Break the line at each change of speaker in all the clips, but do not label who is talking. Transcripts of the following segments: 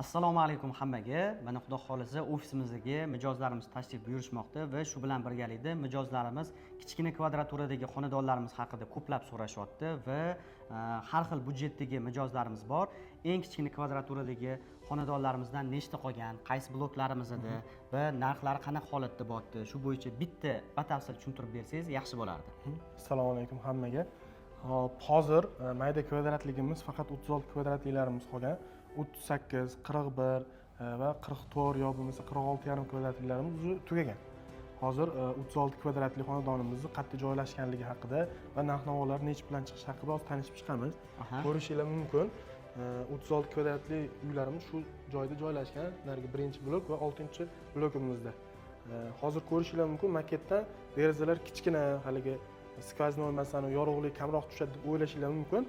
Assalomu alaykum hammaga. Mana, xudo xohlasa, ofisimizdagi mijozlarimiz tashrif buyurishmoqda va shu bilan birgalikda mijozlarimiz kichkina kvadraturadagi xonadonlarimiz haqida ko'plab so'rashyapti va har xil byudjetdagi mijozlarimiz bor. Eng kichkina kvadraturadagi xonadonlarimizdan nechta qolgan, qaysi bloklarimizda va narxlari qanaqa holatda bo'lyapti, shu bo'yicha bitta batafsil tushuntirib bersangiz, yaxshi bo'lardi.
Assalomu alaykum hammaga. Hop, hozir mayda kvadratligimiz faqat 36 kvadratliklarimiz qolgan. 38, 41 va 44 yo bo'lmasa 46,5 kvadratliklarimiz уже tugagan. Hozir 36 kvadratli xonadonimizni qayerda joylashganligi haqida va narx navolar nechi bilan chiqishi haqida hozir tanishib chiqamiz. Ko'rishinglar mumkin. 36 kvadratli uylarimiz shu joyda joylashgan, narigi birinchi blok va oltinchi blokimizda. Hozir ko'rishinglar mumkin, maketdan derazalar kichkina, haligi сквозной, masalan, yorug'lik kamroq tushadi deb o'ylashinglar mumkin,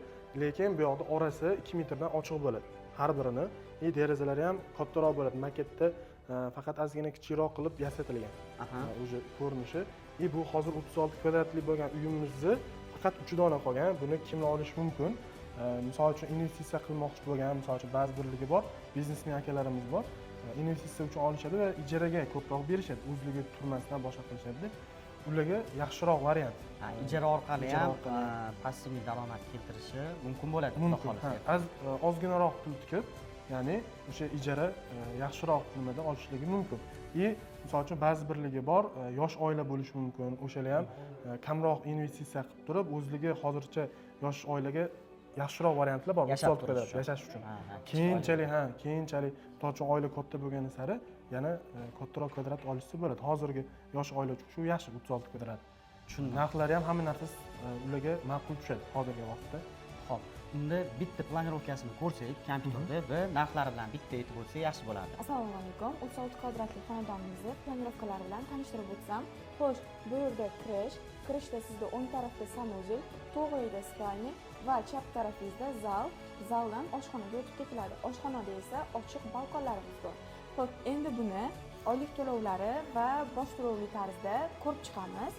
lekin bu yoqda orasi 2 metrdan ochiq bo'ladi har birini и derazalari ham kattaroq bo'ladi. Maketda faqat ozgina kichikroq qilib yasatilgan уже ko'rinishi. И bu hozir 36 kvadratli bo'lgan uyimizni faqat uch dona qolgan. Buni kimlar olishi mumkin? Misol uchun, investitsiya qilmoqchi bo'lgan, misol uchun, ba'zi birligi bor, biznesmen akalarimiz bor, investitsiya uchun olishadi va ijaraga ko'proq berishadi, o'zligi turmasdan boshqa qilishadida, ularga yaxshiroq variant.
Ha, ijara orqali
Ijara
ham
orqali.
Пассивный daromad keltirishi mumkin bo'ladi, xudo
Mumkin,
xohlasa.
Ha, ozginaroq pul tikib, ya'ni o'sha ijara yaxshiroq nimada olishligi mumkin. И misol uchun, ba'zi birligi bor, yosh oila bo'lishi mumkin, o'shalar ham kamroq investitsiya qilib turib, o'zligi hozircha yosh oilaga yaxshiroq variantlar bor.
Yashab
36
turish
kvadrat
uchun.
Yashash uchun.
Ha, ha, kichik.
Keyinchalik, ha, keyinchalik, misol uchun, oila katta bo'lgani sari yana kattaroq kvadrat olishsa bo'ladi. Hozirgi yosh oila uchun shu yaxshi, 36 kvadrat.
Tushundim.
Narxlari ham, hamma narsasi ularga ma'qul tushadi hozirgi vaqtda.
Ho'p, unda bitta планировка sini ko'rsak kompyuterda va narxlari bilan bitta aytib o'tsak, yaxshi bo'lardi.
Assalomu alaykum. 36 kvadratli xonadonimizni планировка lari bilan tanishtirib o'tsam. Xo'sh, bu yerda kirish, kirishda sizda o'ng tarafda санузел, to'g'rida спальня va chap tarafingizda zal, zaldan oshxonaga o'tib ketiladi. Oshxonada esa ochiq balkonlarimiz bor. Xo'p, endi buni oylik to'lovlari va bosh to'lovli tarzda ko'rib chiqamiz.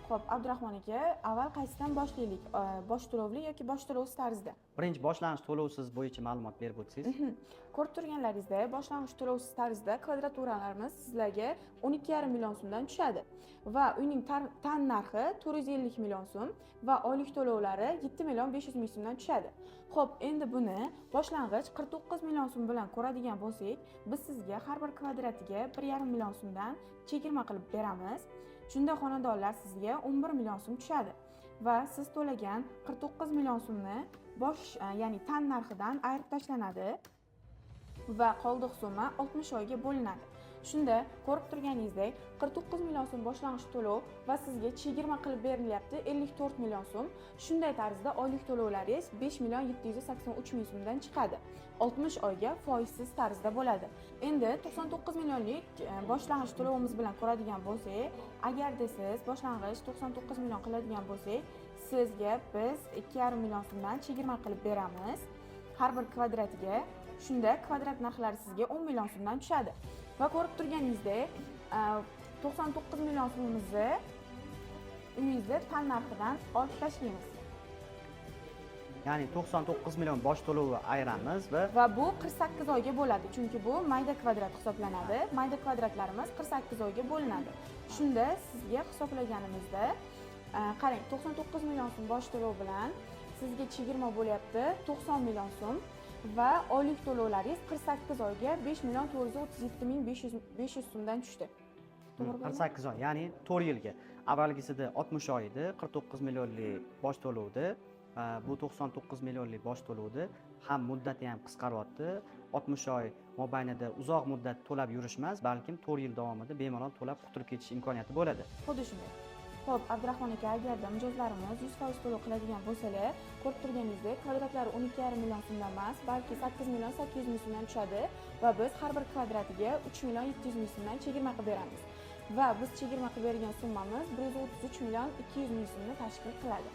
Xo'p, Abdurahmon aka, avval qaysidan boshlaylik? Bosh to'lovli yoki bosh to'lovsiz tarzda?
Birinchi boshlang'ich to'lovsiz bo'yicha ma'lumot berib o'tsangiz.
Ko'rib turganlaringizdek, boshlang'ich to'lovsiz tarzda kvadraturalarimiz sizlarga 12,5 million so'mdan tushadi va uyning tan narxi 450 million so'm va oylik to'lovlari 7 million 500 ming so'mdan tushadi. Xo'p, endi buni boshlang'ich 49 million so'm bilan ko'radigan bo'lsak, biz sizga har bir kvadratiga 1,5 million so'mdan chegirma qilib beramiz. Shunda xonadonlar sizga 11 million so'm tushadi va siz to'lagan 49 million so'mni bosh, ya'ni tan narxidan ayirib tashlanadi va qoldiq summa 60 oyga bo'linadi. Shunda ko'rib turganingizdek, 49 million so'm boshlang'ich to'lov va sizga chegirma qilib berilyapti 54 million so'm. Shunday tarzda oylik to'lovlaringiz 5 million 783 ming so'mdan chiqadi. 60 oyga foizsiz tarzda bo'ladi. Endi 99 millionlik boshlang'ich to'lovimiz bilan ko'radigan bo'lsak, agarda siz boshlang'ich 99 million qiladigan bo'lsak, sizga biz 2,5 million so'mdan chegirma qilib beramiz har bir kvadratiga. Shunda kvadrat narxlari sizga 10 million so'mdan tushadi. Va ko'rib turganingizdek, 99 million so'mimizni uyingizni tan narxidan olib tashlaymiz.
Ya'ni 99 million bosh to'lovi ayiramiz va
Va bu 48 oyga bo'ladi, chunki bu mayda kvadrat hisoblanadi. Mayda kvadratlarimiz 48 oyga bo'linadi. Shunda sizga hisoblaganimizda, qarang, 99 million so'm bosh to'lov bilan sizga chegirma bo'lyapti 90 million so'm va oylik to'lovlaringiz 48 oyga 5 million 437 ming 500 so'mdan tushdi. To'g'ri bo'ldimi?
48 oy, ya'ni 4 yilga. Avvalgisida 60 oy edi, 49 millionlik bosh to'lovdi. Bu 99 millionlik bosh to'lovdi ham muddati ham qisqaryapti. 60 oy mobaynida uzoq muddat to'lab yurish emas, balkim 4 yil davomida bemalol to'lab qutulib ketish imkoniyati bo'ladi.
Xuddi shunday. Ho'p, Abdurahmon aka, agarda mijozlarimiz 100% to'lov qiladigan bo'lsalar, ko'rib turganingizdek, kvadratlari 12,5 million so'mdan emas, balki 8 million 800 ming so'mdan tushadi va biz har bir kvadratiga 3 million 700 ming so'mdan chegirma qilib beramiz. Va biz chegirma qilib bergan summamiz 133 million 200 ming so'mni tashkil qiladi.